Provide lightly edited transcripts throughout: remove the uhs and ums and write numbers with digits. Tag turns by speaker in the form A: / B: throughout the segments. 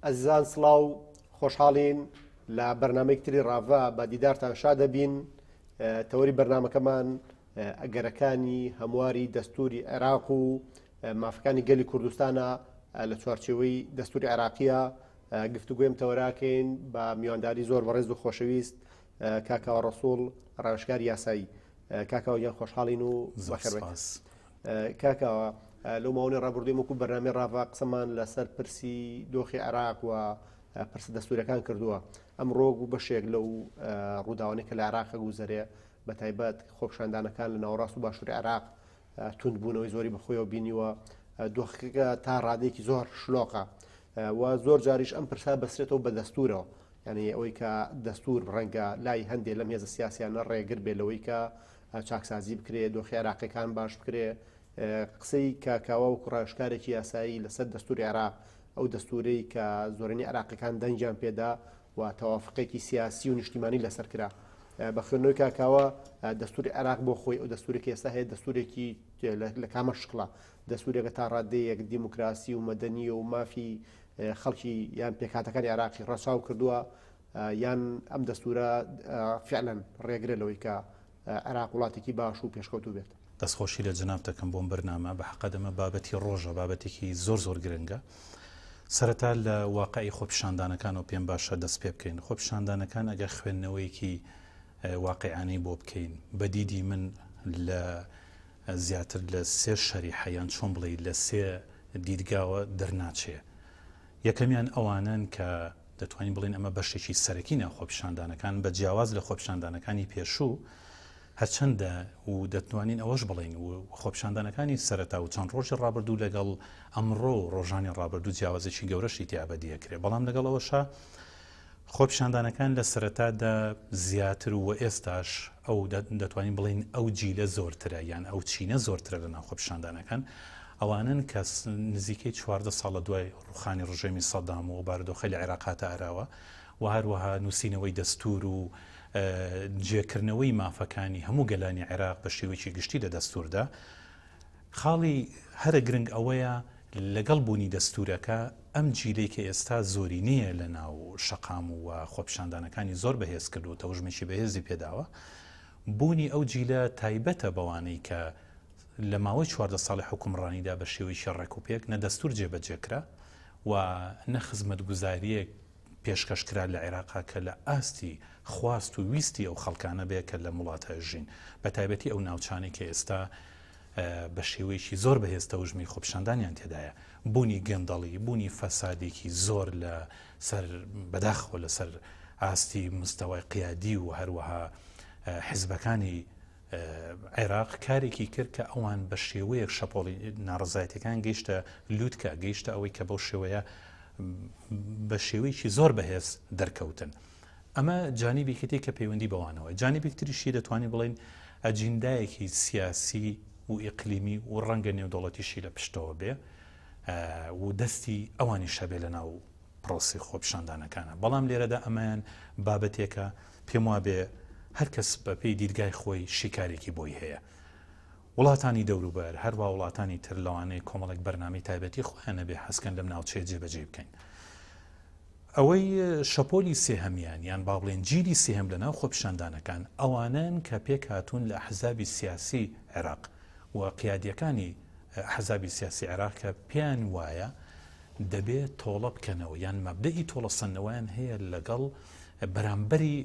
A: ئەزیزان سڵاو خۆشحاڵین لە بەرنمەیەک تری ڕاڤە بە دیدارتان شا دەبین تەوەری بەرنمەکەمان ئەگەرەکانی هەمواری دەستوری عێراق و مافەکانی گەلی کوردستانە لە چوارچێوەی دەستوری عێراقیە گفتوگوێم تەوەراکەین بە میوانداری زۆر بەڕێز و خۆشەویست کاکاوە ڕسوڵ ڕاوێژکاری یاسایی کاکاوە گیان خۆشحاڵین و بەخێربێیت. کاکاوە لەو ماوەی ڕابردووی وەکو بەرنامەی ڕاڤە قسەمان لەسەر پرسی دۆخی عێراق و پرسە دەستوورەکان کردووە ئەمڕۆ و بەشێک لەو ڕووداوانەی کە لە عێراق گوزەرێ بە تایبەت خۆپیشاندانەکان لە ناوەڕاست و باشووری عێراق توندبوونەوەی زۆری بەخۆیەوە بینیوە دۆخەکە تا ڕادێکی زۆر شلۆقە و زۆر جاریش ئەم پرسا بەسرێتەوە بە دەستورەوە یعنی ئەوەی کە دەستور ڕەنگە لای هەندێک لەم هێزە سیاسیانە ڕێگر بێ لەوەی کە چاکسازی بکرێ دۆخی عێراقیەکان باش بکرێ قسەی کاکاوە وەکو ڕاوێژکارێکی یاسایی لەسەر دەستوری عێراق ئەو دەستورەی کە زۆرینەی عێراقیەکان دەنگیان پێدا و تەوافقێکی سیاسی و نیشتیمانی لەسەر کرا بە خوێندنەوەی کاکاوە دەستوری عێراق بۆ خۆی ئەو دەستورێکی ئێستا هەیە دەستورێکی لە کامە شکڵە دەستورێکە تا ڕادەیەک دیموکراسی و مەدەنی و مافی خەڵکی یان پێکهاتەکانی عێراقی ڕەچاو کردووە یان ئەم دەستورە فعلەن ڕێگرە لەوەی کە عێراق وڵاتێکی باش و پێشکەوتوو بێت.
B: دەستخۆشی لە جەنابت دەکەم بۆم بەرنامە، بە حەقت ئەمە بابەتی ڕۆژە، بابەتێکی زۆر زۆر گرنگە. سەرەتا لە واقعی خۆپیشاندانەکانەوە پێم باشە دەست پێ بکەین. خۆپیشاندانەکان ئەگەر خوێندنەوەیەکی واقعانەی بۆ بکەین، بە دیدی من لە زیاتر لە سێ شەریحە یان چۆن بڵێی لە سێ دیدگاوە دەرناچێ. یەکەمیان ئەوانەن کە دەتوانین بڵێین ئەمە بەشێکی سەرەکی ناو خۆپیشاندانەکان بە جیاواز لە خۆپیشاندانەکانی پێشوو هەرچەندە و دەتوانین ئەوەش بڵێین و خۆپیشاندانەکانی سەرەتا و چەند ڕۆژی ڕابردوو لەگەڵ ئەمڕۆ و ڕۆژانی ڕابردوو جیاوازێکی گەورەشی تیا بەدیەکرێ بەڵام لەگەڵ ئەوەشا خۆپیشاندانەکان لە سەرەتادا زیاتر و ئێستاش ئەو دەتوانین بڵێین ئەو جیلە زۆرترە یان ئەو چینە زۆرترە لە ناو خۆپیشاندانەکان ئەوانەن کە نزیکەی 14 ساڵ لە دوای ڕوخانی ڕژێمی سەدام و بارودۆخەی لە عێراق هاتە ئاراوە و هەروەها نووسینەوەی دەستور و جێکردنەوەی مافەکانی هەموو گەلانی عێراق بە شێوەیەکی گشتی لە دەستوردا خاڵی هەرە گرنگ ئەوەیە لەگەڵ بوونی دەستوورەکە ئەم جیلەی کە ئێستا زۆرینەیە لە ناو شەقام و خۆپیشاندانەکانی زۆر بەهێز کردووە تەوژمێکی بەهێزی پێداوە بوونی ئەو جیلە تایبەتە بەوانەی کە لە ماوەی 14 ساڵی حکومڕانیدا بە شێوەیەکی ڕێک و پێک نە دەستور جێبەجێ کرا و نە خزمەتگوزارییەک پێشکەش کرا لە عێراقا کە لە ئاستی خواست و ویستی ئەو خەڵکانە بێ کە لەم وڵاتە ژین بە تایبەتی ئەو ناوچانەی کە ئێستا بە شێوەیەکی زۆر بەهێز تەوژمی خۆپیشاندانیان تێدایە بوونی گەندەڵی بوونی فەسادێکی زۆر لە سەر بەداخەوە لەسەر ئاستی مستەوای قیادی و هەروەها حزبەکانی عێراق کارێکی کرد کە ئەوان بە شێوەیەک شەپۆڵی ناڕزایەتەکان گەیشتە لوتکە گەیشتە ئەوەی کە بەو شێوەیە بە شێوەیەکی زۆر بەهێز دەرکەوتن. ئەمە جانیبێکی تری کە پەیوەندی بەوانەوە جانیبێک تریشی دەتوانین بڵێین ئەجیندایەکی سیاسی و ئیقلیمی و ڕەنگە نێودەوڵەتیشی لە پشتەوە بێ و دەستی ئەوانیش هەبێ لە ناو پرۆسی خۆپیشاندانەکانە بەڵام لێرەدا ئەمەیان بابەتێکە پێم وابێ هەر کەس بەپێی دیدگای خۆی شیکارێکی بۆی هەیە وڵاتانی دەوروبەر هەروە وڵاتانی تر لەوانەیە کۆمەڵێک بەرنامەی تایبەتی خۆیان نەبێ حەزکەن لەم ناوچەیە جێبەجێ بکەین ئەوەی شەپۆلی سێهەمیان یان با بڵێین جیلی سێهەم لە ناو خۆپیشاندانەکان ئەوانەن کە پێکهاتوون لە ئەحزابی سیاسی عێراق و قیادیەکانی ئەحزابی سیاسی عێراق کە پێیان وایە دەبێ تۆڵە بکەنەوە یان مەبدەئی تۆڵەسەندنەوەیان هەیە لەگەڵ بەرامبەری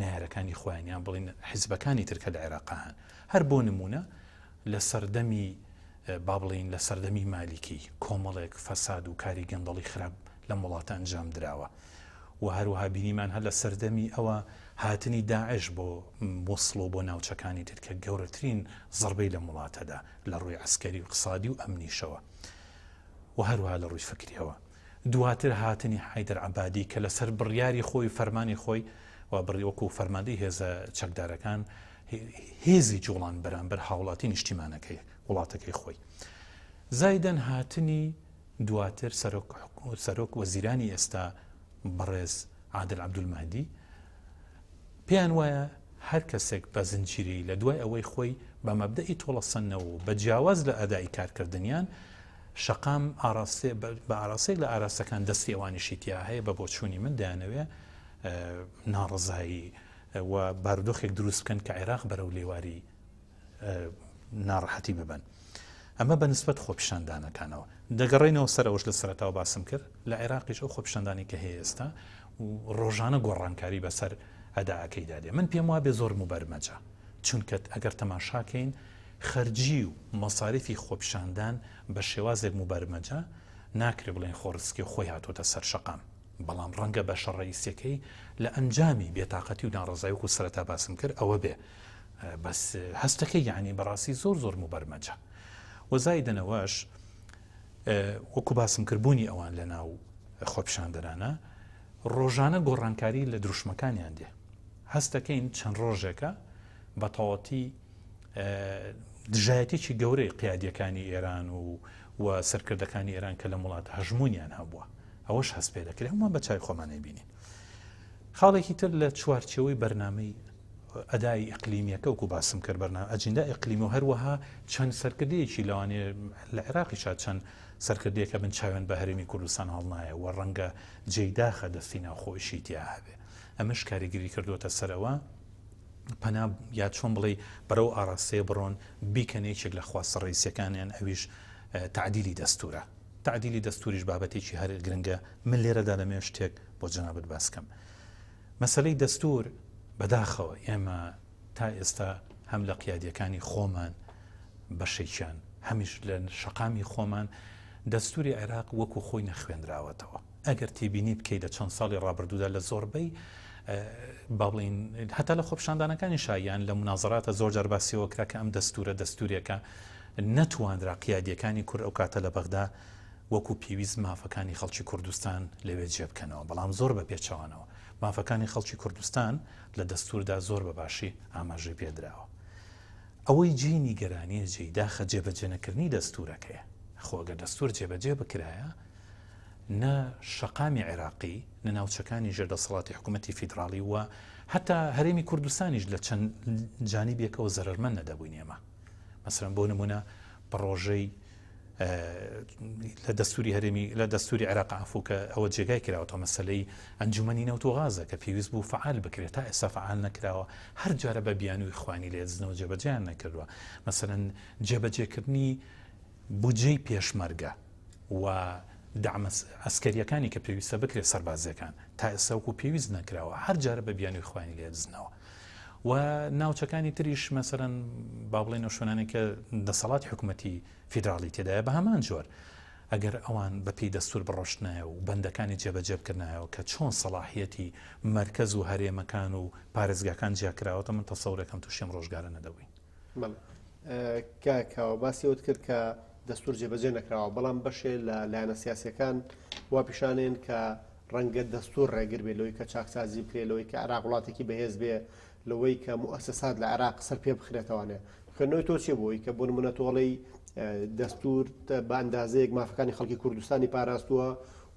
B: نەیارەکانی خۆیان یان بڵین حیزبەکانی تر کە لە عێراق هەن هەر بۆ نمونە لە سەردەمی با بڵێین لە سەردەمی مالیکی کۆمەڵێک فەساد و کاری گەندەڵی خراپ لەم وڵاتە ئەنجام دراوە و هەروەها بینیمان هەر لە سەردەمی ئەوە هاتنی داعش بۆ موسڵ و بۆ ناوچەکانی تر کە گەورەترین زەربەی لەم وڵاتەدا لە ڕووی عەسکەری و اقتصادی و ئەمنیشەوە و هەروەها لە ڕووی فکریەوە دواتر هاتنی حەیدەر عەبادی کە لەسەر بڕیاری خۆی فەرمانی خۆی و بڕی وەکو فەرماندەی هێزە چەکدارەکان هێزی جوڵان بەرامبەر هاوڵاتی نیشتیمانەکەی وڵاتەکەی خۆی. زایدەن هاتنی دواتر سەرۆک سەرۆک وەزیرانی ئێستا بەڕێز عادل عەبدولمەهدی پێیان وایە هەر کەسێک بە زنجیرەی لە دوای ئەوەی خۆی بە مەبدەئی تۆڵەسەندنەوە و بە جیاواز لە ئەدای کارکردنیان. شەقام ئاراستێ بە ئاراستەیەک لە ئاراستەکان دەستی ئەوانیشی تیا هەیە بە بۆچوونی من دەیانەوێ ناڕەزایی و بارودۆخێک دروست بکەن کە عێراق بەرەو لێواری ناڕەحەتی ببەن. ئەمە بە نسبەت خۆپیشاندانەکانەوە. دەگەڕێینەوە سەر ئەوەش لە سەرەتاوە باسم کرد، لە عێراقیش ئەو خۆپیشاندانی کە هەیە ئێستا و ڕۆژانە گۆڕانکاری بەسەر ئەداکەیدا دێ. من پێم وابێ زۆر موبەرمەجە. چونکە ئەگەر تەماشاکەین خەرجی و مەساریفی خۆپیشاندان بە شێوازێک موبەرمەجە، ناکرێ بڵێین خۆڕسکی خۆی هاتۆتە سەر شەقام. بەڵام ڕەنگە بەشە ڕەئیسیەکەی لە ئەنجامی بێتاقەتی و ناڕەزایی وەکو سەرەتا باسم کرد ئەوە بێ. بەس هەستەکەی یعنی بەڕاستی زۆر زۆر موبەرمەجە و زایدەنەوەش وەکو باسم کردبوونی ئەوان لە ناو خۆپیشاندەرانە ڕۆژانە گۆڕانکاری لە دروشمەکانیان دێ هەستەکەین چەند ڕۆژێکە بە تەواتی دژایەتێکی گەورەی قیادیەکانی ئێران و و سەرکردەکانی ئێران کە لە وڵات هەژمونیان هەبووە ئەوەش هەست پێ دەکرێت هەمووان بە چای خۆمانەی بینین خاڵێکی تر لە چوارچێوەی بەرنامەی ئەدای ئیقلیمیەکە وەکو باسم کرد بەرنامە ئەجیندا ئیقلیمی و هەروەها چەند سەرکردەیەکی لەوانەیە لە عێراقیشا چەند سەرکردەیەکە بن چاویان بە هەرێمی کوردستان هەڵنایە و ڕەنگە جێی داخە دەستی ناوخۆیشی تیا هەبێ ئەمەش کاریگەری کردووەتە سەرەوە پەنا یا چۆن بڵێ بەرەو ئاراستەیە بڕۆن بیکەن یەکێک لە خواستە ڕئیسیەکانیان ئەویش تعدیلی دەستورە تعدیلی دەستوریش بابەتێکی هەر گرنگە من لێرەدا دەمەوێت شتێک بۆ جەنابت باس کەم مەسەلەی دەستور بەداخەوە ئێمە تا ئێستا هەم لە قیادیەکانی خۆمان بەشێکیان هەمیش لە شەقامی خۆمان دەستوری عێراق وەکو خۆی نەخوێنراوەتەوە ئەگەر تێبینی بکەیت لە چەند ساڵی ڕابردوودا لە زۆربەی با بڵین هەتا لە خۆپشاندانەکانی شایان لە منازراتە زۆر جار باسیەوە کرا کە ئەم دەستورە دەستورێکە نەتوانرا قیادیەکانی کورد ئەو کاتە لە بەغدا وەکو پێویست مافەکانی خەڵکی کوردستان لەوێ جێ بکەنەوە، بەڵام زۆر بە پێچەوانەوە مافەکانی خەڵکی کوردستان لە دەستووردا زۆر بە باشی ئاماژەی پێ دراوە. ئەوەی جێی نیگەرانییە جێی داخە جێبەجێنەکردنی دەستوورەکەیە. خۆ ئەگەر دەستوور جێبەجێ بکرایە نە شەقامی عێراقی، نە ناوچەکانی ژێر دەسەڵاتی حکوومەتی فیدراڵی و هەتا هەرێمی کوردستانیش لە چەند جانیبێکەوە زەرەرمەند نەدەبووین ئێمە. مەسەلەن بۆ نموونە پڕۆژەی لە دەستوری هەرێمی لە دەستوری عێراق عفو کە ئەوە جێگای کراوەتەوە مەسلەی ئەنجومەنی نەوت و غازە کە پێویست بوو فعال بکرێت تا ئێستا فعال نەکراوە هەر جارە بە بیانووی خوانی لێدزنەوە جێبەجێیان نەکردووە مەسەلەن جێبەجێکردنی بودجەی پێشمەرگە و دەعمە عەسکەریەکانی کە پێویستە بکرێت سەربازیەکان تا ئێستا وەکو پێویست نەکراوە هەر جارە بە بیانووی خوانی لێدزنەوە و ناوچەکانی تریش مەسەرەن با بڵێن ئەو شوێنانەی کە دەسەڵاتی حکوومەتی فیدراڵی تێدایە بە هەمان جۆر ئەگەر ئەوان بە پێی دەستور بڕۆشتنایە و بەندەکانی جێبەجێ بکردنایەوە کە چۆن سەڵاحیەتی مەرکەز و هەرێمەکان و پارێزگاکان جیاکراوەتە من تەسەورەکەم تووشی ئەم ڕۆژگارە نەدەبووین.
A: بەڵێ کاک کاوە باسی ئەوت کرد کە دەستور جێبەجێ نەکراوە بەڵام بەشێ لە لایەنە سیاسەکان وا پیشانێن کە ڕەنگە دەستور ڕێگر بێ لەوەی کە چاکسازی بکرێ لەوەی کە عێراق وڵاتێکی بەهێز بێ لەوەی کە موئەسەسات لە عێراق سەر پێ بخرێتەوانێ خوێندنەوەی تۆ چیە بۆی کە بۆ نمونە تۆڵەی دەستور بە ئەندازەیەک مافەکانی خەڵکی کوردستانی پاراستووە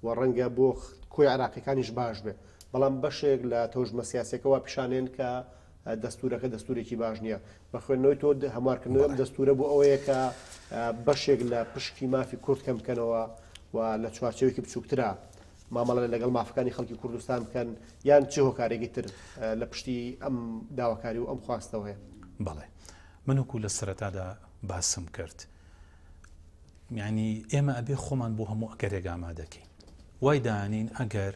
A: و ڕەنگە بۆ کۆی عێراقیەکانیش باش بێ بەڵام بەشێک لە تەوژمە سیاسەکە وا پیشانێن کە دەستورەکە دەستورێکی باش نییە بە خوێندنەوەی تۆ هەموارکردنەوەی ئەم دەستورە بۆ ئەوەیە کە بەشێک لە پشکی مافی کورد کەم بکەنەوە و لە چوارچێوەیەکی بچووکترا مامەڵە لەگەڵ مافەکانی خەڵکی کوردستان بکەن یان چ هۆکارێکی تر لە پشتی ئەم داواکاری و ئەم خواستەوە هەیە؟
B: بەڵێ من وەکو لە سەرەتادا باسم کرد یعنی ئێمە ئەبێ خۆمان بۆ هەموو ئەگەرێک ئامادەکەین وای دانین ئەگەر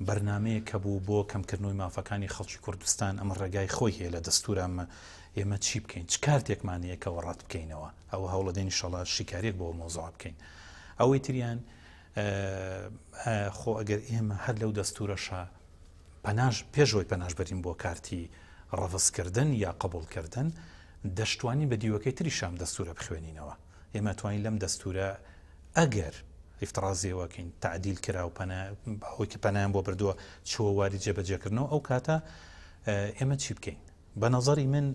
B: بەرنامەیەک هەبوو بۆ کەمکردنەوەی مافەکانی خەڵکی کوردستان، ئەمە ڕێگای خۆی هەیە لە دەستوورا ئەمە ئێمە چی بکەین، چ کارتێکمان هەیە کە ئەوە ڕەت بکەینەوە، ئەوە هەوڵەدەین ئیشەڵا شیکارییەک بۆ ئەو مەوزوعە بکەین. ئەوەی تریان خۆ ئەگەر ئێمە هەر لەو دەستوورەشا پەناش پێش ئەوەی پەناش بەرین بۆ کارتی ڕەفزکردن یا قبوڵکردن، دەشتوانین بە دیوەکەی تریشا ئەم دەستوورە بخوێنینەوە. ئێمە توانین لەم دەستوورە ئەگەر ئیفتڕازی ئەوە کەین تەعدیل کرا و پەنا ئەوەی کە پەنایان بۆ بردووە چووە واری جێبەجێکردنەوە ئەو کاتە ئێمە چی بکەین بە نەزەری من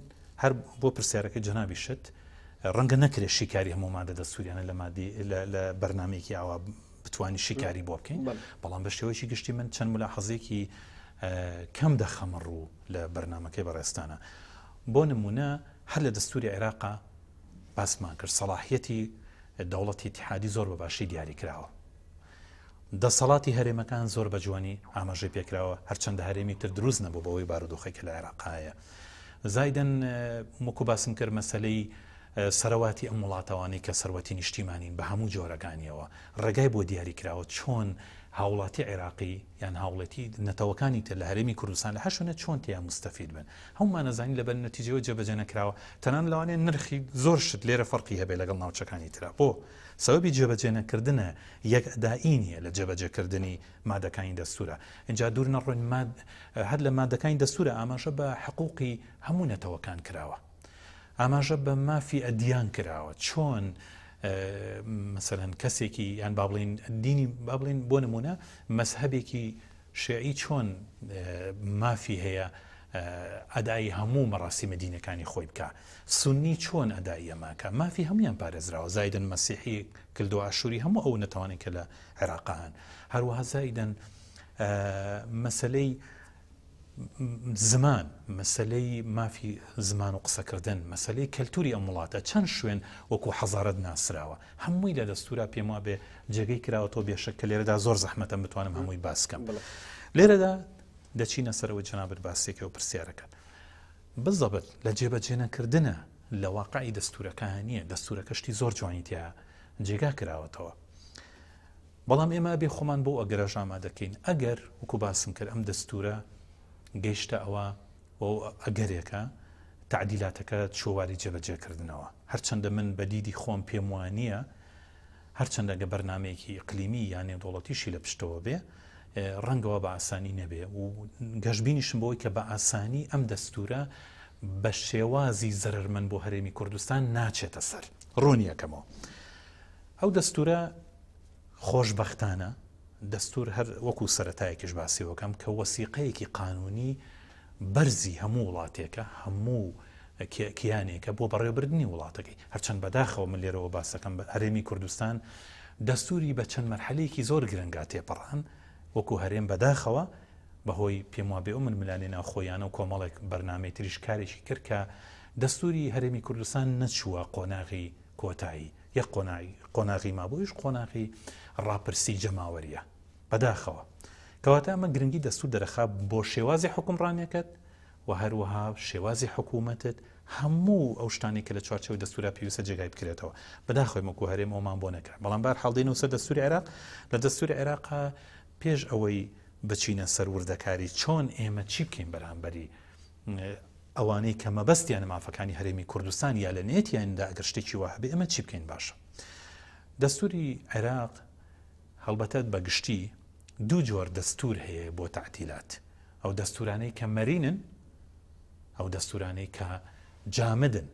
B: هەر بۆ پرسیارەکەی جەنابیشت ڕەنگە نەکرێت شیکاری هەموو مادە دەستوریانە لە مادی لە بەرنمەیەکی ئاوا بتوانین شیکاری بۆ بکەین بەڵام بە شێوەیەکی گشتی من چەند ملاحەزێکی کەم دەخەمە ڕوو لە بەرنمەکەی بەڕێستانە بۆ نمونە هەر لە دەستوری عێراقا باسمان کرد سەڵاحیەتی. دەوڵەتی ئیتیحادی زۆر بە باشی دیاری کراوە. دەسەڵاتی هەرێمەکان زۆر بە جوانی ئاماژەی پێکراوە، هەرچەندە هەرێمی تر دروست نەبوو بەوەی بارودۆخێک کە لە عێراق هەیە. زایدەن وەکو باسم کرد مەسەلەی سەرەواتی ئەم وڵاتەوانەی کە سەروەتی نیشتیمانین بە هەموو جۆرەکانیەوە ڕێگای بۆ دیاری کراوە چۆن هاوڵاتی عێراقی یان هاوڵێتی نەتەوەکانی تر لە هەرێمی کوردستان لە هەر شوێنە چۆن تیا مستەفید بن هەمومان ئەزانین لەبەر نەتیجەوە جێبەجێ نەکراوە تەنان لەوانەیە نرخی زۆر شت لێرە فەرقی هەبێ لەگەڵ ناوچەکانی ترا بۆ سەبەبی جێبەجێ نەکردنە یەک ئەدائی نییە لە جێبەجێکردنی مادەکانی دەستورە ئینجا دوور نەڕۆین ماد هەر لە مادەکانی دەستورە ئاماژە بە حقوقی هەموو نەتەوەکان کراوە ئاماژە بە مافی ئەدیان کراوە چۆن مەسەلەن کەسێکی یان با بڵین دینی با بڵین بۆ نمونە مەزهەبێکی شیعی چۆن مافی هەیە ئەدای هەموو مەراسیمە دینەکانی خۆی بکە سنی چۆن ئەدای ئەماکە مافی هەمویان پارێزراوە زایدن مەسیحی کلدۆ ئاشووری هەموو ئەو نەتەوانەی کە لە عێراقا هەن هەروەها زایدن مەسلەی زمان، مەسەلەی مافی زمان و قسەکردن، مەسەلەی کەلتوری ئەم وڵاتە، چەند شوێن وەکو حەزارەت ناسراوە، هەمووی لە دەستورا پێم وابێ جێگەی کراوەتەوە بێشک کە لێرەدا زۆر زەحمەتە من بتوانم هەمووی باس کەم. لێرەدا دەچینە سەر ئەوەی جەنابت باسیەکەی و پرسیارەکەت. بزەبت لە جێبەجێنەکردنە لە واقعی دەستورەکە نییە، دەستورەکە شتی زۆر جوانی تیا جێگا کراوەتەوە. بەڵام ئێمە ئەبێ خۆمان بۆ ئەگەرەش ئامادە کەین ئەگەر وەکو باسم کرد ئەم دەستورە گەیشتە ئەوە و ئەگەرێکە تەعدیلاتەکە چووە واری جێبەجێکردنەوە هەرچەندە من بە دیدی خۆم پێم وانییە هەرچەندە گە بەرنمەیەکی ئیقلیمی یان نێودەوڵەتیشی لە پشتەوە بێ ڕەنگەوە بە ئاسانی نەبێ و گەشببینیشم بۆی کە بە ئاسانی ئەم دەستورە بە شێوازی زەرمەند بۆ هەرێمی کوردستان ناچێتە سەر ڕوونیەکەمەوە ئەو دەستورە خۆشبەختانە دەستور هەر وەکو سەرەتایەکیش باسیەوەکەم کە وەسیقەیەکی قانونی بەرزی هەموو وڵاتێکە هەموو کیانێکە بۆ بەڕێوەبردنی وڵاتەکەی هەرچەند بەداخەوە من لێرەوە باسەکەم بە هەرێمی کوردستان دەستوری بە چەند مەرحەلەیەکی زۆر گرنگا تێپەڕان وەکو هەرێم بەداخەوە بەهۆی پێم وابێ ئەو ململانێ ناوخۆیانە و کۆمەڵێک بەرنامەی تریش کارێکی کرد کە دەستوری هەرێمی کوردستان نەچووە قۆناغی کۆتایی یەک قۆناغی قۆناغی مابوو ئەویش قۆناغی ڕاپرسی جەماوەریە بەداخەوە کەواتە ئەمە گرنگی دەستور دەرەخا بۆ شێوازی حکومڕانیەکەت و هەروەها شێوازی حکوومەتت هەموو ئەو شتانی کە لە چوارچەوەی دەستورا پێویستە جێگای بکرێتەوە بەداخەوەی مەکو هەرێم ئەومان بۆ نەکرا بەڵام بار حاڵ دێنەوە سەر دەستوری عێراق لە دەستوری عێراق پێش ئەوەی بچینە سەر وردەکاری چۆن ئێمە چی بکەین بەرامبەری ئەوانەی کە مەبەستیانە مافەکانی هەرێمی کوردستان یا لە نێتیاندا ئەگەر شتێکی وا هەبێ ئێمە چی بکەین باشە دەستوری عێراق هەڵبەتە بە گشتی دوو جۆر دەستور هەیە بۆ تەعدیلات ئەو دەستورانەی کە مەرینن ئەو دەستورانەی کە جامدن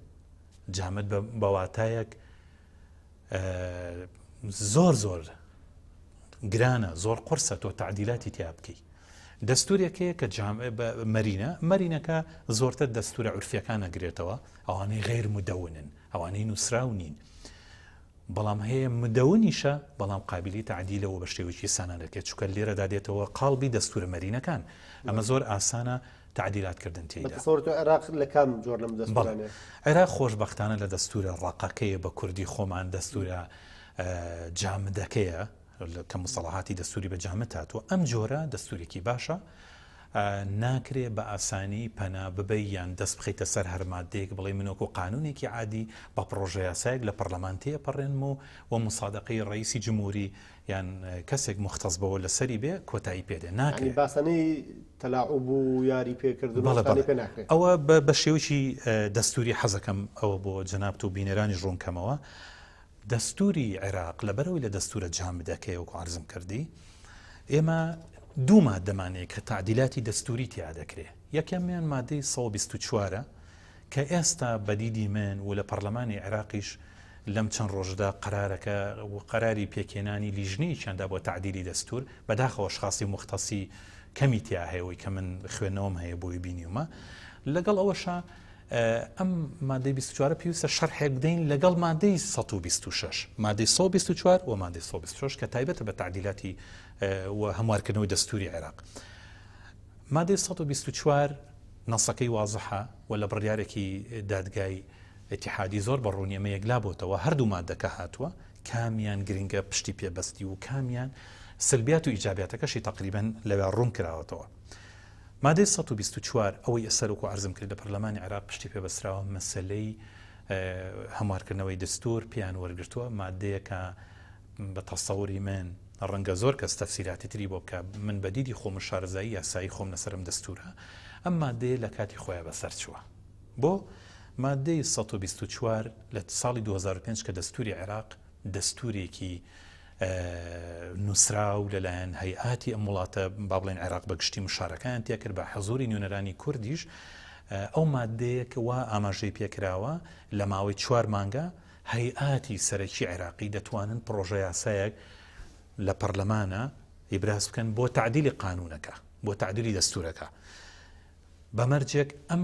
B: جامد بە واتایەک زۆر زۆر گرانە زۆر قورسە تۆ تەعدیلاتی تیا بکەی دەستورێک هەیە کە مەرینە مەرینەکە زۆرتر دەستورە عورفیەکان ئەگرێتەوە ئەوانەی غیر مدەونن ئەوانەی نووسراو نین بەڵام هەیە مدەونیشە بەڵام قابلی تعدیلەوە بە شێوەیەکی سانە دەکرێت چونکە لێرەدا دێتەوە قاڵبی دەستورە مەرینەکان ئەمە زۆر ئاسانە تعدیلات کردن تێیدا.
A: بە تۆ عێراق لە کام جۆر لەم دەستورانەیە؟
B: عێراق خۆشبەختانە لە دەستورە ڕەقەکەیە بە کوردی خۆمان دەستورە جامدەکەیە کە مستەڵەحاتی دەستوری بە جامد هاتووە ئەم جۆرە دەستورێکی باشە ناکرێ بە ئاسانی پەنا ببەی یان دەست بخەیتە سەر هەر مادەیەک بڵێ من وەکو قانونێکی عادی بە پڕۆژە یاسایەک لە پەرلەمان تێپەڕێنم و و مسادقەی ڕئیسی جمهوری یان کەسێک مختص بەوە لەسەری بێ کۆتایی پێدێ ناکرێ
A: باسەنەی تەلاعوب و یاری پێکردن پێ ناکرێت
B: ئەوە بە شێوەیەکی دەستوری حەزەکەم ئەوە بۆ جەنابت و بینەرانی ڕوونکەمەوە دەستووری عێراق لەبەرئەوەی لە دەستوورە جامدەکەیە وەکو عەرزم کردی ئێمە دوو مادەمان هەیە کە تەعدیلاتی دەستووری تیا دەکرێ یەکەمیان مادەی 124 کە ئێستا بە دیدی من و لە پەرلەمانی عێراقیش لەم چەند ڕۆژەدا قەرارەکە و قەراری پێکهێنانی لیژنەیەکیان دا بۆ تەعدیلی دەستوور بەداخەوە ئەشخاسی موختەسی کەمی تیا هەیە وەی کە من خوێندنەوەم هەیە بۆی بینیومە لەگەڵ ئەوەشا ئەم مادەی 24 پێویستە شەرحێک بدەین لەگەڵ مادەی 126 مادەی 124 و مادەی 126 کە تایبەتە بە تعدیلاتی و هەموارکردنەوەی دەستوری عێراق مادەی 124 نەسەکەی وازحە و لە بڕیارێکی دادگای اتحادی زۆر بە ڕوونی ئەمە یەکلا بۆتەوە هەردوو مادەکە هاتووە. کامیان گرنگە پشتی پێ بەستی و کامیان سلبیات و ئیجابیاتەکەشی تەقریبەن لەوێ ڕوون کراوەتەوە. مادەی 124 ئەوەی ئێستا وەکو عەرزم کرد لە پەرلەمانی عێراق پشتی پێ بەستراوە مەسەلەی هەموارکردنەوەی دەستور پێیان وەرگرتووە مادەیەکە بە تەسەوری من ڕەنگە زۆر کەس تەفسیراتی تری بۆ بکە من بە دیدی خۆم و شارەزایی یاسایی خۆم لەسەرم دەستورە ئەم مادەیە لە کاتی خۆیان بەسەر چووە بۆ مادەی 124 لە ساڵی 2005 کە دەستوری عێراق دەستورێکی نووسراو لەلایەن هەیئاتی ئەم وڵاتە با بڵێن عێراق بە گشتی مشارەکەیان تێکرد بە حەزوری نوێنەرانی کوردیش ئەو مادەیە کە وا ئاماژەی پێکراوە لە ماوەی چوار مانگە هەیئاتی سەرەکی عێراقی دەتوانن پڕۆژە یاسایەک لە پەرلەمانە ئیبراز بکەن بۆ تعدیلی قانونەکە بۆ تعدیلی دەستورەکە بە مەرجێک ئەم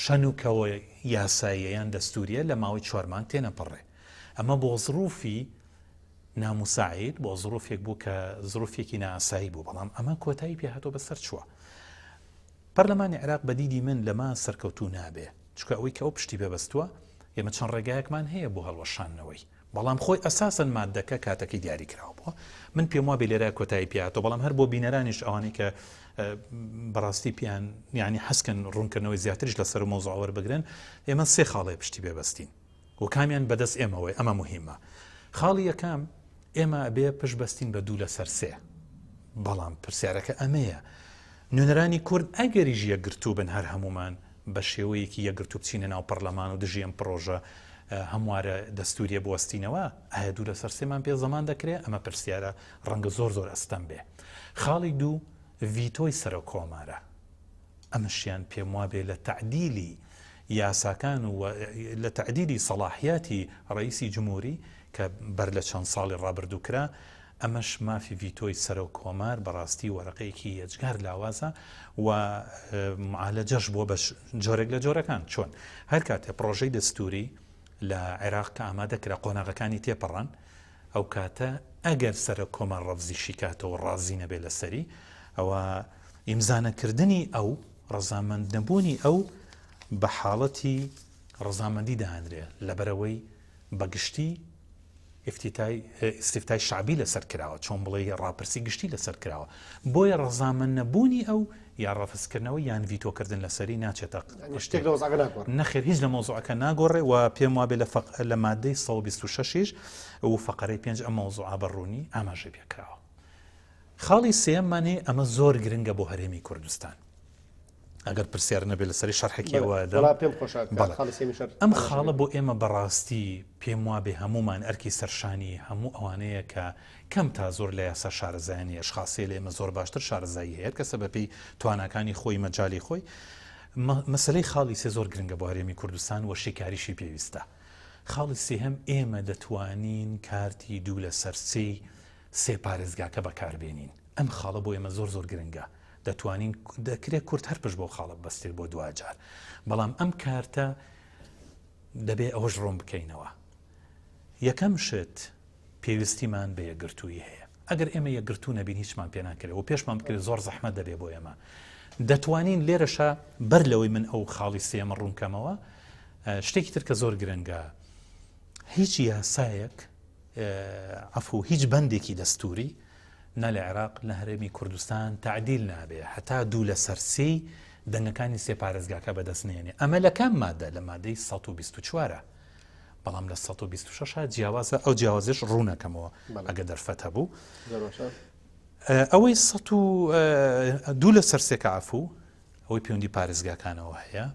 B: شەنوکەوە یاساییە یان دەستوریە لە ماوەی چوار مانگ تێنەپەڕێ ئەمە بۆ زروفی ناموساعید بۆ زروفێک بوو کە زروفێکی نائاسایی بوو بەڵام ئەمە کۆتایی پێ هاتووە بەسەر چووە پەرلەمانی عێراق بە دیدی من لەمە سەرکەوتوو نابێ چونکە ئەوەی کە ئەو پشتی پێ بەستووە ئێمە چەند ڕێگایەکمان هەیە بۆ هەڵوەشاندنەوەی بەڵام خۆی ئەساسەن مادەکە کاتەکەی دیاری کراوە بووە من پێم وابێ لێرە کۆتایی پیاتەوە بەڵام هەر بۆ بینەرانیش ئەوانەی کە بەڕاستی پیان یعنی حەسکەن ڕوونکردنەوەی زیاتریش لەسەر و مەوزوع وەربگرن ئێمە سێ خاڵێ پشتی پێبەستین و کامیان بەدەست ئێمەوەی ئەمە مهمە خاڵی یەکەم ئێمە ئەبێ پشت بەستین بە دوو لەسەر سێ بەڵام پرسیارەکە ئەمەیە نوێنەرانی کورد ئەگەریش یەکگرتوو بن هەر هەمومان بە شێوەیەکی یەکگرتوو بچینە ناو پەرلەمان و دژی ئەم پڕۆژە هەموارە دەستوریە بوەستینەوە ئایا دوو لەسەر سێمان پێ زەمان دەکرێ ئەمە پرسیارە ڕەنگە زۆر زۆر ئەستەم بێ خاڵی دوو ڤیتۆی سەرۆک کۆمارە ئەمەشیان پێم وابێ لە تەعدیلی یاساکان و لە تەعدیلی سەڵاحیاتی ڕئیسی جمهوری کە بەر لە چەند ساڵی ڕابردوو کرا ئەمەش مافی ڤیتۆی سەرۆک کۆمار بەڕاستی وەرەقەیەکی یەجگار لاوازە و معالەجەش بووە بە جۆرێک لە جۆرەکان چۆن هەر کاتێ پڕۆژەی دەستوری لە عێراق کە ئامادە کرا قۆناغەکانی تێپەڕان ئەو کاتە ئەگەر سەرۆک کۆمار ڕەفزیشی کاتەوە ڕازی نەبێ لەسەری ئەوە ئیمزانەکردنی ئەو ڕەزامەند نەبوونی ئەو بە حاڵەتی ڕەزامەندی دانرێ لەبەرەوەی بەگشتی ئیفتیتای ئیستیفتای شەعبی لەسەر کراوە، چۆن بڵێی ڕاپرسی گشتی لەسەر کراوە، بۆیە ڕەزامەند نەبوونی ئەو یا ڕەفزکردنەوەی یان ڤیتۆکردن لەسەری ناچێتە
A: یانی شتێک لە وەزعەکە ناگۆڕێ.
B: نەخێر هیچ لە مەوزوعەکە ناگۆڕێ و پێم وابێ لە فەق لە مادەی 126 یش و فەقەرەی پێنج ئەم مەوزوعە بە ڕوونی ئاماژەی پێ کراوە. خاڵی سێیەممان هەیە ئەمە زۆر گرنگە بۆ هەرێمی کوردستان. ئەگەر پرسیار نەبێت لەسەری شەرحێکی ئەوە دەم.
A: وەڵا پێم خۆشە کە خاڵی سێیەمی شەرح
B: ئەم خاڵە بۆ ئێمە بەڕاستی پێم وابێ هەموومان ئەرکی سەرشانی هەموو ئەوانەیە کە کەم تا زۆر لە یاسا شارەزایانی ئەشخاصیە لە ئێمە زۆر باشتر شارەزایی هەیە کەسە بەپێی تواناکانی خۆی مەجالی خۆی مەسەلەی خاڵی سێ زۆر گرنگە بۆ هەرێمی کوردستان و شیکاریشی پێویستە خاڵی سێهەم ئێمە دەتوانین کارتی دوو لەسەر سێی سێ پارێزگاکە بەکاربێنین ئەم خاڵە بۆ ئێمە زۆر زۆر گرنگە دەتوانین دەکرێت کورد هەر پشت بەو خاڵە ببەستێت بۆ دواجار بەڵام ئەم کارتە دەبێ ئەوەش ڕوون بکەینەوە یەکەم شت پێویستیمان بە یەکگرتوویی هەیە ئەگەر ئێمە یەکگرتوو نەبین هیچمان پێ ناکرێت و پێشمان بکرێت زۆر زەحمەت دەبێ بۆ ئێمە دەتوانین لێرەشە بەر لەوەی من ئەو خاڵی سێمە ڕوونکەمەوە شتێکی تر کە زۆر گرنگە هیچ یاسایەک عەفو هیچ بەندێکی دەستوری نە لە عێراق نە هەرێمی کوردستان تەعدیل نابێ هەتا دوو لەسەر سێی دەنگەکانی سێ پارێزگاکە بەدەست نێنێ ئەمە لە کام مادە لە مادەی 124 بەڵام لە 126 جیاوازە ئەو جیاوازش ڕوونەکەمەوە ئەگە دەرفەت هەبوو ئەوەی دوو لەسەر سێکە عەفو ئەوەی پەیوەندی پارێزگاکانەوە هەیە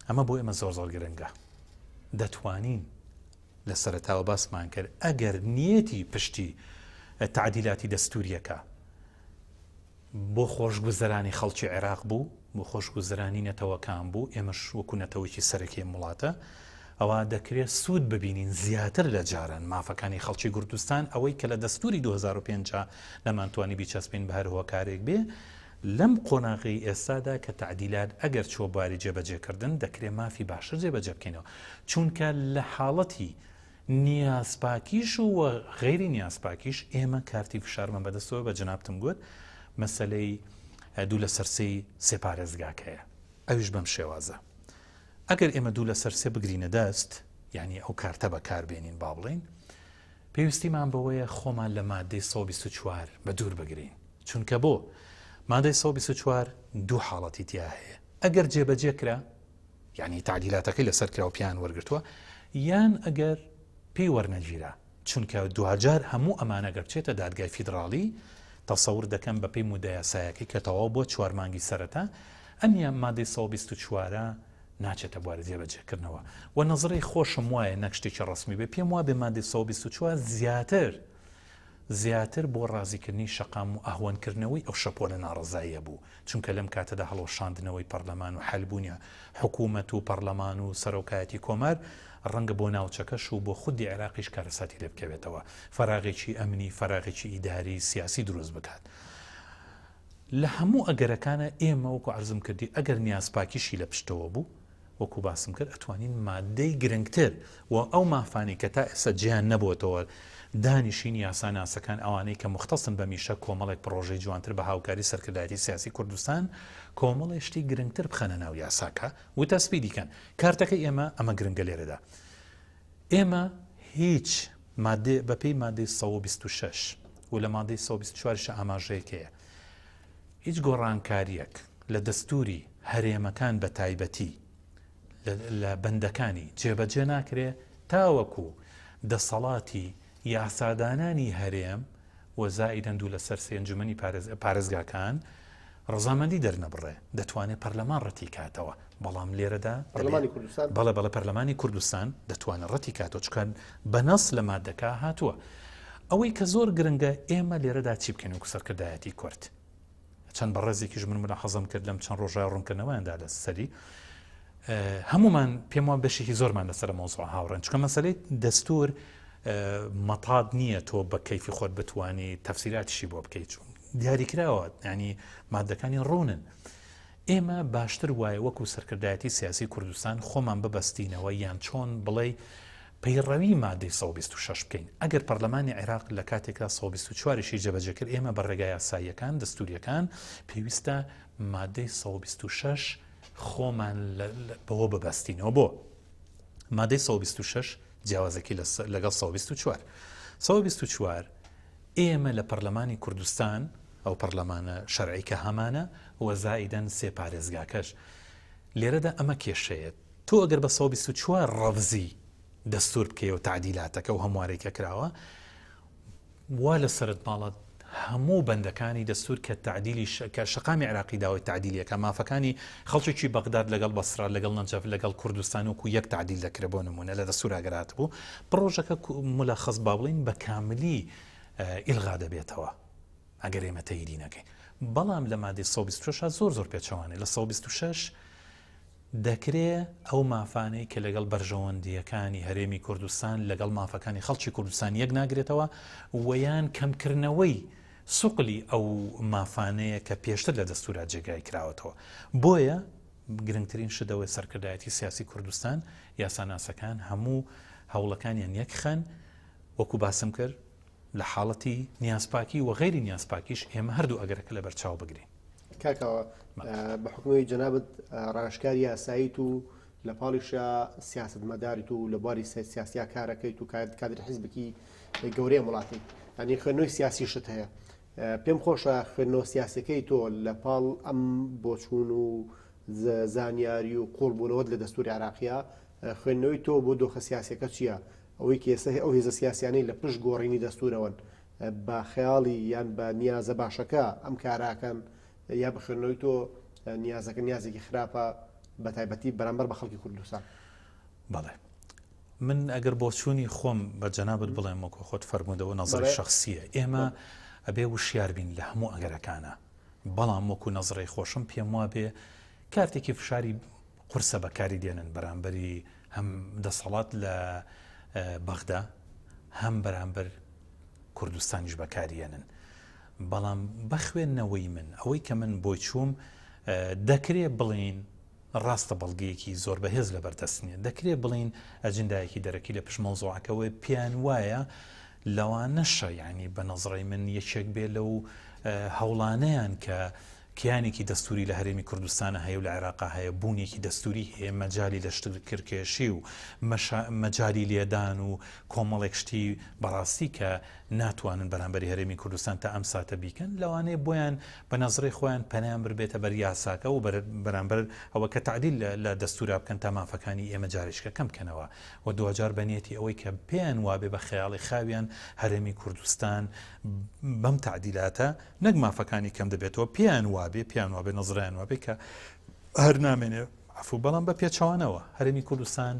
B: ئەمە بۆ ئێمە زۆر زۆر گرنگە دەتوانین لە سەرەتاوە باسمان کرد ئەگەر نیەتی پشتی تەعدیلاتی دەستوریەکە بۆ خۆشگوزەرانی خەڵکی عێراق بوو، بۆ خۆشگوزەرانی نەتەوەکان بوو، ئێمەش وەکو نەتەوەیەکی سەرەکی ئەم وڵاتە، ئەوا دەکرێت سوود ببینین زیاتر لە جاران مافەکانی خەڵکی کوردستان، ئەوەی کە لە دەستوری 2005 نەمانتوانی بیچەسپین بە هەر هۆکارێک بێ، لەم قۆناغەی ئێستادا کە تەعدیلات ئەگەر چووە بواری جێبەجێکردن دەکرێ مافی باشتر جێبەجێ بکەینەوە چونکە لە حاڵەتی نیازپاکیش و وە غەیری نیازپاکیش ئێمە کارتی فشارمان بەدەستەوە بە جەنابتم گوت مەسەلەی دوو لەسەر سێی سێ پارێزگاکەیە ئەویش بەم شێوازە ئەگەر ئێمە دوو لەسەر سێ بگرینە دەست یعنی ئەو کارتە بەکاربێنین با بڵێین. پێویستیمان بەوەیە خۆمان لە مادەی 124 بە دوور بگرین چونکە بۆ مادەی 124 دوو حاڵەتی تیا هەیە ئەگەر جێبەجێ کرا یعنی تعدیلاتەکەی لەسەر کرا و پیان وەرگتووە یان ئەگەر پێی وەرنەگیرا چونکە دواجار هەموو ئەمانە گەر بچێتە دادگای فیدراڵی تەسەور دەکەم بەپێی مودە یاسایەکەی کە تەواو بووە چوار مانگی سەرەتا ئەم یا مادەی 124 ناچێتە بواری جێبەجێکردنەوە و نەزڕی خۆشم وایە نەک شتێکی ڕەسمی بێ پێم وابێ مادەی 124 زیاتر زیاتر بۆ ڕازیکردنی شەقام و ئەهوەنکردنەوەی ئەو شەپۆلە ناڕەزاییە بوو، چونکە لەم کاتەدا هەڵوەشاندنەوەی پەڕلەمان و حەلبوونی حکوومەت و پەڕلەمان و سەرۆکایەتی کۆمار ڕەنگە بۆ ناوچەکەش و بۆ خودی عێراقیش کارەساتی لێ بکەوێتەوە، فەراغێکی ئەمنی، فەراغێکی ئیداری، سیاسی دروست بکات. لە هەموو ئەگەرەکانا ئێمە وەکو عەرزم کردی ئەگەر نیازپاکیشی لە پشتەوە بوو، وەکو باسم کرد ئەتوانین مادەی گرنگتر و ئەو مافانەی کە تا ئێستا جێیان نەبۆتەوە دانیشین یاساناسەکان ئەوانەی کە موختەسن بە میشە کۆمەڵێک پڕۆژەی جوانتر بە هاوکاری سەرکردایەتی سیاسی کوردستان کۆمەڵێ شتی گرنگتر بخەنە ناو یاساکە و تەسپیدی کەن کارتەکەی ئێمە ئەمە گرنگە لێرەدا ئێمە هیچ مادەی بەپێی مادەی 126 و لە مادەی 124 ئاماژەیەک هەیە هیچ گۆڕانکارییەک لە دەستووری هەرێمەکان بە تایبەتی لە بەندەکانی جێبەجێ ناکرێ تاوەکو دەسەڵاتی یاسادانانی هەرێم و زائیدەن دوو لەسەر سێ ئەنجومەنی پارێزگاکان ڕەزامەندی دەرنەبڕێ دەتوانێت پەرلەمان ڕەتی کاتەوە بەڵام لێرەدا
A: پەرلەمانی کوردستان
B: بەڵێ بەڵێ پەرلەمانی کوردستان دەتوانێت ڕەتی کاتەوە چونکە بە نەس لە مادەکە هاتووە ئەوەی کە زۆر گرنگە ئێمە لێرەدا چی بکەین وەکو سەرکردایەتی کورد؟ چەند بەڕێزێکیش من ملاحەزەم کرد لەم چەند ڕۆژە ڕوونکردنەوەیان دا لە سەری هەمومان پێم وان بەشێکی زۆرمان لەسەر مەوزوع هاوڕێن چونکە مەسەلەی دەستور مەتاد نییە تۆ بە کەیفی خۆت بتانی تەفسیراتیشی بۆ بکەیت چون دیاریکراوە ینی مادەکانی ڕوونن ئێمە باشتر وایە وەکو سەرکردایەتی سیاسی کوردستان خۆمان ببەستینەوە یان چۆن بڵێی پەیڕەوی مادەی 126 بکەین. ئەگەر پەرلەمانی عێراق لە کاتێکدا 124 یشی جێبەجێ کرد ئێمە بە ڕێگا یاساییەکان، دەستورییەکان پێویستە مادەی 126 خۆمان بەوە ببەستینەوە. بۆ؟ مادەی 126 جیاوازەکەی لەگەڵ 124. 124 ئێمە لە پەرلەمانی کوردستان، ئەو پەرلەمانە شەرعی کە هەمانە و زائیدەن سێ پارێزگاکەش، لێرەدا ئەمە کێشەیە، تۆ ئەگەر بە 124 ڕەفزی دەستور بکەی و تەعدیلاتەکە و هەموارەی کە کراوە، وا لە سەرت ماڵە هەموو بەندەکانی دەستور کە تەعدیلی کە شەقامی عێراقی داوای تەعدیلیەکە مافەکانی خەڵکێکی بەغداد لەگەڵ بەسرا لەگەڵ نەجەف لەگەڵ کوردستان وەکو یەک تەعدیل دەکرێت بۆ نمونە لە دەستورا گەر هاتبوو پڕۆژەکە ملەخەس با بڵێین بە کاملی ئیلغا دەبێتەوە ئەگەر ئێمە تەییدی نەکەین بەڵام لە مادەی 126 زۆر زۆر پێچەوانەیە لە 126 دەکرێ ئەو مافانەی کە لەگەڵ بەرژەوەندییەکانی هەرێمی کوردستان لەگەڵ مافەکانی خەڵکی کوردستان یەک ناگرێتەوە و یان کەمکردنەوەی سوقلی ئەو مافانەیە کە پێشتر لە دەستورا جێگای کراوەتەوە. بۆیە گرنگترین شت ئەوەیە سەرکردایەتی سیاسی کوردستان، یاساناسەکان هەموو هەوڵەکانیان یەکخەن، وەکو باسم کرد لە حاڵەتی نیازپاکی و غەیری نیازپاکیش ئێمە هەردوو ئەگەرەکە لەبەرچاو بگرین.
A: کاک کاوە بە حوکمی جەنابت ڕاوێژکاری یاساییت و لە پاڵیشا سیاسەتمەداریت و لە بواری سیاسیا کارەکەیت و کادری حیزبێکی گەورەی ئەم وڵاتەی یانی خوێندنەوەی سیاسیشت هەیە پێم خۆشە خوێندنەوە سیاسەکەی تۆ لە پاڵ ئەم بۆچوون و زانیاری و قوڵبوونەوەت لە دەستوری عراقیە خوێندنەوەی تۆ بۆ دۆخە سیاسەکە چییە ئەوەی کە ئێستا ئەو هێزە سیاسیانەی لە پشت گۆڕینی دەستورەوەن بە خەیاڵی یان بە نیازە باشەکە ئەم کاراکەن یا بە خوێندنەوەی تۆ نیازەکە نیازێکی خراپە بە تایبەتی بەرامبەر بە خەڵکی کوردستان؟
B: بەڵێ من ئەگەر بۆچوونی خۆم بە جەنابت بڵێم وەکو خۆت فەرموودەوە نەزەری شەخسیە ئێمە ئەبێ وشیار بین لە هەموو ئەگەرەکانە بەڵام وەکو نەزڕی خۆشم پێم وابێ کارتێکی فشاری قورسە بەکاری دێنن بەرامبەری هەم دەسەڵات لە بەغدا هەم بەرامبەر کوردستانیش بەکاریێنن بەڵام بەخوێندنەوەی من ئەوەی کە من بۆی چووم دەکرێ بڵین ڕاستە بەڵگەیەکی زۆر بەهێز لە بەردەست نییە دەکرێ بڵین ئەجندایەکی دەرەکی لە پشت مەوزوعەکەوەی پێیان وایە لەوانەشە یعنی بە نەزڕی من یەکێک بێ لەو هەوڵانەیان کە کیانێکی دەستوری لە هەرێمی کوردستانە هەیە و لە عێراقا هەیە، بوونێکی دەستوری هەیە، مەجالی لەشکرکێشی و مەجالی لێدان و کۆمەڵێک شتی بەڕاستی کە ناتوانن بەرامبەری هەرێمی کوردستان تا ئەم ساتە بیکەن، لەوانەیە بۆیان بە نەزڕی خۆیان پەنایان بربێتە بەر یاساکە و بەرامبەر ئەوە کە تەعدیل لە دەستورا بکەن تا مافەکانی ئێمە جارێکیکە کەم بکەنەوە و دواجار بە نیەتی ئەوەی کە پێیان وابێ بە خەیاڵی خاویان هەرێمی کوردستان بەم تەعدیلاتە نەک مافەکانی کەم دەبێتەوە پێیان وابێ پێیان وابێ نەزرایان وابێ کە هەر نامێنێ عەفو بەڵام بە پێچەوانەوە هەرێمی کوردستان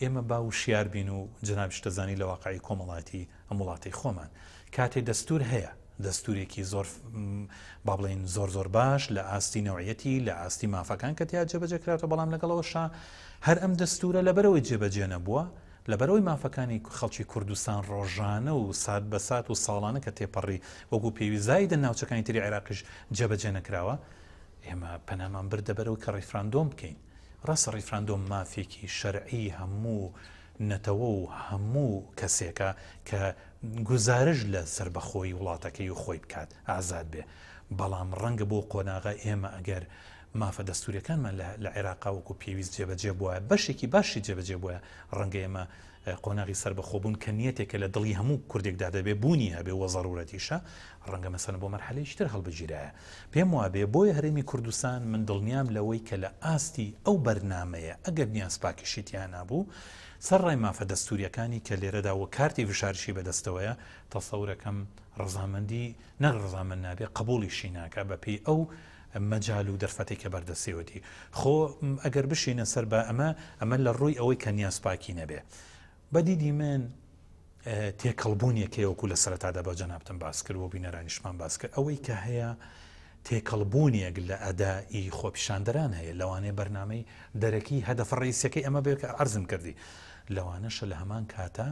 B: ئێمە با وشیار بین و جەنابیش دەزانی لە واقعی کۆمەڵایەتی ئەم وڵاتەی خۆمان کاتێ دەستور هەیە دەستورێکی زۆر با بڵێین زۆر زۆر باش لە ئاستی نەوعیەتی لە ئاستی مافەکان کە تیا جێبەجێ کراوەتە بەڵام لەگەڵەوەشا هەر ئەم دەستورە لەبەرەوەی جێبەجێ نەبووە لەبەرئەوەی مافەکانی خەڵکی کوردستان ڕۆژانە و سات بە سات و ساڵانە کە تێپەڕی وەکو پێویست زایدەن ناوچەکانی تری عێراقیش جێبەجێ نەکراوە، ئێمە پەنامان بردە بەرەوەی کە ڕیفراندۆم بکەین. ڕاستە ڕیفراندۆم مافێکی شەرعی هەموو نەتەوە و هەموو کەسێکە کە گوزارش لە سەربەخۆیی وڵاتەکەی و خۆی بکات، ئازاد بێ، بەڵام ڕەنگە بۆ قۆناغە ئێمە ئەگەر مافە دەستووریەکانمان لە عێراقا وەکو پێویست جێبەجێ بوایە، بەشێکی باشی جێبەجێ بوایە، ڕەنگە ئێمە قۆناغی سەربەخۆبوون کە نیەتێکە لە دڵی هەموو کوردێکدا دەبێ بوونی هەبێ و زەڕوورەتیشە، ڕەنگە مەسەلەن بۆ مەرحەلەیەکی تر هەڵبگیرایە. پێم وابێ بۆیە هەرێمی کوردستان من دڵنیام لەوەی کە لە ئاستی ئەو بەرنامەیە ئەگەر نیازپاکیشی تیا نابوو، سەرڕای مافە دەستووریەکانی کە لێرەدا و کارتی فشاریشی بەدەستەوەیە، تەسەورەکەم ڕەزامەندی نەک ڕەزامەند نابێ قبوڵیشی ناکا بەپێی ئەو مەجال و دەرفەتەی کە بەردەستێوەتی. خۆ ئەگەر بشینە سەر بە ئەمە، ئەمە لە ڕووی ئەوەی کە نیازپاکی نەبێ. بە دیدی من تێکەڵبوونێک هەیە وەکو لە سەرەتادا بە جەنابتم باس کرد و بینەرانیشمان باس کرد ئەوەی کە هەیە تێکەڵبوونێک لە ئەدائی خۆپیشاندەران هەیە لەوانەیە بەرنامەی دەرەکی هەدەفە ڕئیسیەکەی ئەمە بێت کە عەرزم کردی لەوانەشە لە هەمان کاتا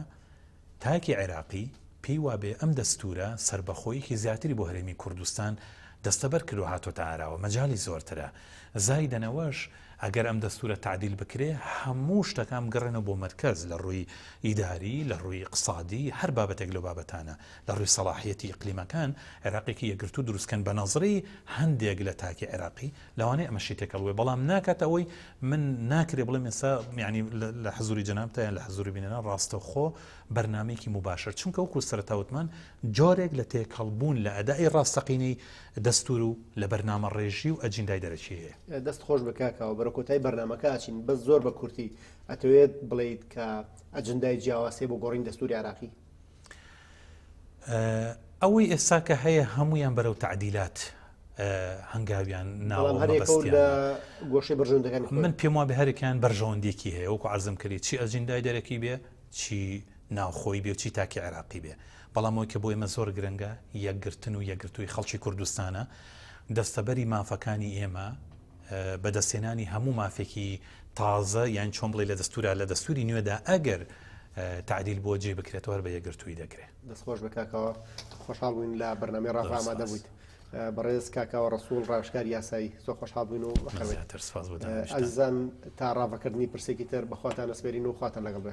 B: تاکی عێراقی پێی وابێ ئەم دەستوورە سەربەخۆییەکی زیاتری بۆ هەرێمی کوردستان دەستەبەر کردوە هاتۆتە ئاراوە مەجالی زۆرترە زایدەن ئەوەش ئەگەر ئەم دەستوورە تەعدیل بکرێ هەموو شتەکان بگەڕێنەوە بۆ مەرکەز لە ڕووی ئیداری لە ڕووی ئیقسادی هەر بابەتێک لەو بابەتانە لە ڕووی سەڵاحیەتی ئیقلیمەکان عێراقێکی یەکگرتوو دروست کەن بە نەزڕی هەندێک لە تاکی عێراقی لەوانەیە ئەمەشی تێکەڵ بێ بەڵام ناکاتە ئەوەی من ناکرێ بڵێم ئێستا یعنی لە حزوری جەنابتا یان لە حزوری بینەران ڕاستەوخۆ بەرنامەیەکی موباشر چونکە وەکو سەرەتا وتمان جۆرێک لە تێکەڵبوون لە ئەدای ڕاستەقینەی دەستور و لە بەرنامە ڕێژی و ئەجیندای دەرەکی هەیە.
A: دەست خۆش بێ کاک کاوە بەرەو کۆتایی بەرنامەکە ئەچین بەس زۆر بە کورتی ئەتەوێت بڵێیت کە ئەجندای جیاواز هەیە بۆ گۆڕین دەستوری عێراقی؟
B: ئەوەی ئێستا کە هەیە هەمویان بەرەو تەعدیلات هەنگاویان ناوە
A: گۆشەی بەرژەوەندەکانی
B: من پێم وابێ هەرێکیان بەرژەوەندێکی هەیە وەکو عەرزم کردی چی ئەجیندای دەرەکی بێ چی ناوخۆی بێ و چی تاکی عێراقی بێ بەڵام ئەوەی کە بۆ ئێمە زۆر گرنگە یەکگرتن و یەکگرتووی خەڵکی کوردستانە دەستەبەری مافەکانی ئێمە بەدەستهێنانی هەموو مافێکی تازە یان چۆن بڵێ لە دەستورا لە دەستوری نوێدا ئەگەر تعدیل بۆ جێ بکرێتەوە هەر بە یەکگرتووی دەکرێت.
A: دەست خۆش بێ کاکەوە خۆشحاڵ بووین لە بەرنامەی ڕاڤە ئامادە بوویت. بەڕێز کاکاوە ڕەسوڵ ڕاوێژکاری یاسایی زۆر خۆشحاڵ بووین و بەخێر بێیت.
B: زیاتر سپاس بۆ دانیشتن.
A: ئازیزان تا ڕاڤەکردنی پرسێکی تر بە خواتان ئەسپێرین و خواتان لەگەڵ بێ.